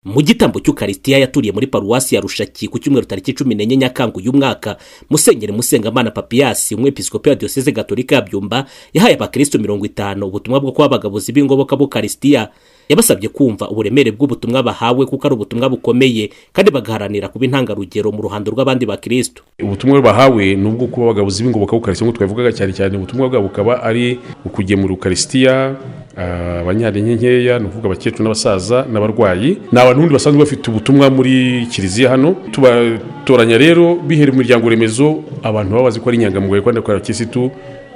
Mu gitambo cy'Ukarisitiya yaturiye muri Paruwasi ya Rushaki ku cyumweru tariki 14 Nyakanga uyu mwaka, Musenyeri Musengamana Papiyasi, umwepiskopi wa Diyoseze Gatolika ya Byumba, yahaye abakristo 50 ubutumwa bwo kuba abagabuzi b'ingoboka b'Ukarisitiya. Yabasabye kumva uburemere bw'ubutumwa bahawe, kuko ari ubutumwa bukomeye, kandi bagaharanira kuba intangarugero mu ruhando rw'abandi bakristo. Ubutumwa bahawe ni ubwo kuba abagabuzi b'ingoboka b'Ukarisitiya, nk'uko twabivugaga. Cyane cyane ubutumwa bwabo bukaba ari ukugemura Ukarisitiya abanyantege nkeya, ni ukuvuga abakecuru n'abasaza n'abarwayi. Ni abantu ubundi basanzwe bafite ubutumwa muri kiliziya hano. Tubatoranya rero bihera mu miryango remezo, abantu baba bazi ko ari inyangamugayo kandi ko ari abakirisitu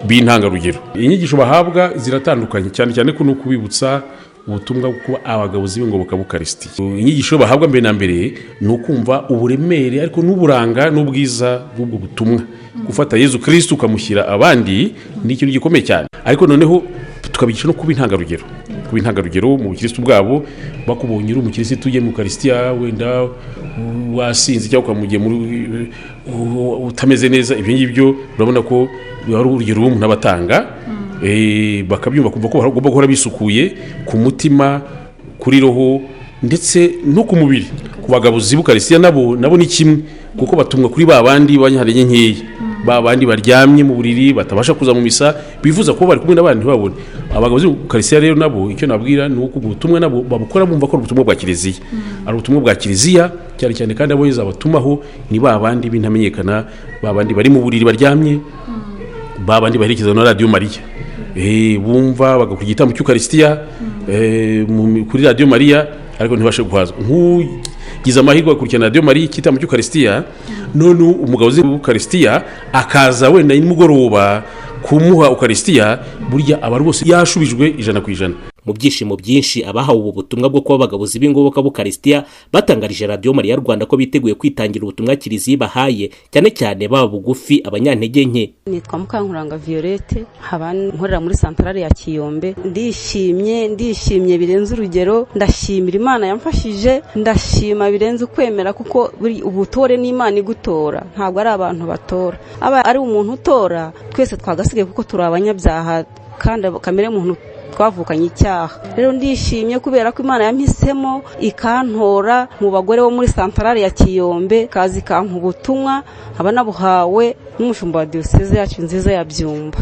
b'intangarugero. Inyigisho bahabwa ziratandukanye, cyane cyane ko ni ukubibutsa ubutumwa bwo kuba abagabuzi b'ingoboka b'Ukarisitiya. Inyigisho bahabwa mbere na mbere ni ukumva uburemere ariko n'uburanga n'ubwiza bw'ubwo butumwa. Gufata Yezu Kirisitu ukamushyira abandi ni ikintu gikomeye cyane, ariko noneho tukabigisha no kuba intangarugero, kuba intangarugero mu bukirisitu bwabo. Bakubonye uri umukirisitu ugiye mu Ukarisitiya wenda wasinze cyangwa ukamugemura utameze neza, ibyo ngibyo urabona ko ari urugero umuntu aba atanga. Bakabyumva, kumva ko bagomba guhora bisukuye ku mutima, kuri roho ndetse no ku mubiri. Ku bagabuzi b'Ukarisitiya nabo ni kimwe, kuko batumwa kuri ba bandi b'abanyantege nkeya, ba bandi baryamye mu buriri batabasha kuza mu misa, bifuza kuba bari kumwe n'abandi ntibabone. Abagabuzi b'Ukarisitiya rero nabo icyo nabwira ni uko ubutumwa nabo babukora bumva ko ari ubutumwa bwa kiliziya, ari ubutumwa bwa kiliziya cyane cyane. Kandi abo Yezu abatumaho ni ba bandi b'intamenyekana, ba bandi bari mu buriri baryamye, ba bandi baherekeza na Radiyo Mariya, bumva bagakora igitambo cy'Ukarisitiya kuri Radiyo Mariya ariko ntibashe guhazwa. Nk'ugize amahirwe agakurikirana Radiyo Mariya igitambo cy'Ukarisitiya, none umugabuzi w'Ukarisitiya akaza wenda nimugoroba kumuha Ukarisitiya, burya aba rwose yashubijwe 100%. Mu byishimo byinshi, abahawe ubu butumwa bwo kuba abagabuzi b'ingoboka b'Ukarisitiya batangarije Radiyo Mariya Rwanda ko biteguye kwitangira ubutumwa kiliziya ibahaye, cyane cyane baba bugufi abanyantege nke. Nitwa Mukankuranga Violette, nkaba nkorera muri santarari ya Kiyombe. Ndishimye, ndishimye birenze urugero. Ndashimira Imana yamfashije, ndashima birenze ukwemera, kuko ubutore n'Imana igutora, ntabwo ari abantu batora. Aba ari umuntu utora, twese twagasigaye, kuko turi abanyabyaha kandi kamere muntu twavukanye icyaha. Rero ndishimye kubera ko Imana yampisemo ikantora mu bagore bo muri santarari ya Kiyombe, kazi ikampa ubutumwa, nkaba nabuhawe n'umushumba wa diyoseze yacu nziza ya Byumba.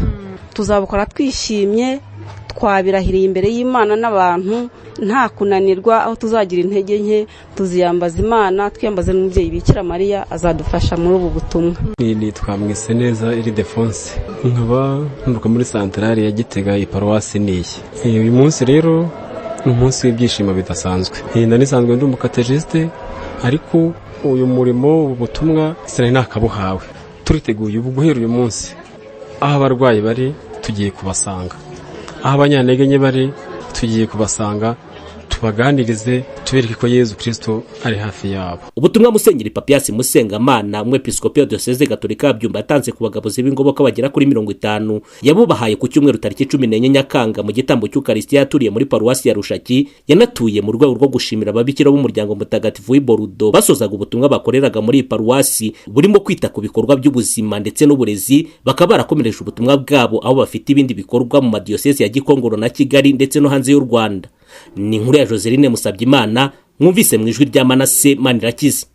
Tuzabukora twishimye, twabirahiriye imbere y'Imana n'abantu, nta kunanirwa. Aho tuzagira intege nke tuziyambaza Imana, twiyambaze n'umubyeyi Bikira Mariya, azadufasha muri ubu butumwa. Nitwa Mwiseneza Iridefonse, nkaba nturuka muri santarari ya Gitega, iparuwasi niyi. Uyu munsi rero ni umunsi w'ibyishimo bidasanzwe. Nari nsanzwe ndi umukatejisite, ariko uyu murimo, ubu butumwa sinari nakabuhawe. Turiteguye ubu guhera uyu munsi, aho abarwayi bari tugiye kubasanga, aho abanyantege nke bari tugiye kubasanga, tubaganirize, tubereke ko Yezu Kirisito ari hafi yabo. Ubutumwa Musenyeri Papiyasi Musengamana, umwepiskopi wa Diyoseze Gatolika ya Byumba, yatanze ku bagabuzi b'ingoboka bagera kuri 50, yabubahaye ku cyumweru tariki 14 Nyakanga mu gitambo cy'Ukarisitiya yaturiye muri Paruwasi ya Rushaki, yanatuye mu rwego rwo gushimira ababikira b'umuryango mutagatifu w'i Borudo basozaga ubutumwa bakoreraga muri iyi paruwasi, burimo kwita ku bikorwa by'ubuzima ndetse n'uburezi, bakaba barakomereje ubutumwa bwabo aho bafite ibindi bikorwa mu madiyoseze ya Gikongoro na Kigali ndetse no hanze y'u Rwanda. Ni inkuru ya Joseline Musabyimana, mwumvise mu ijwi rya Manase Manirakiza.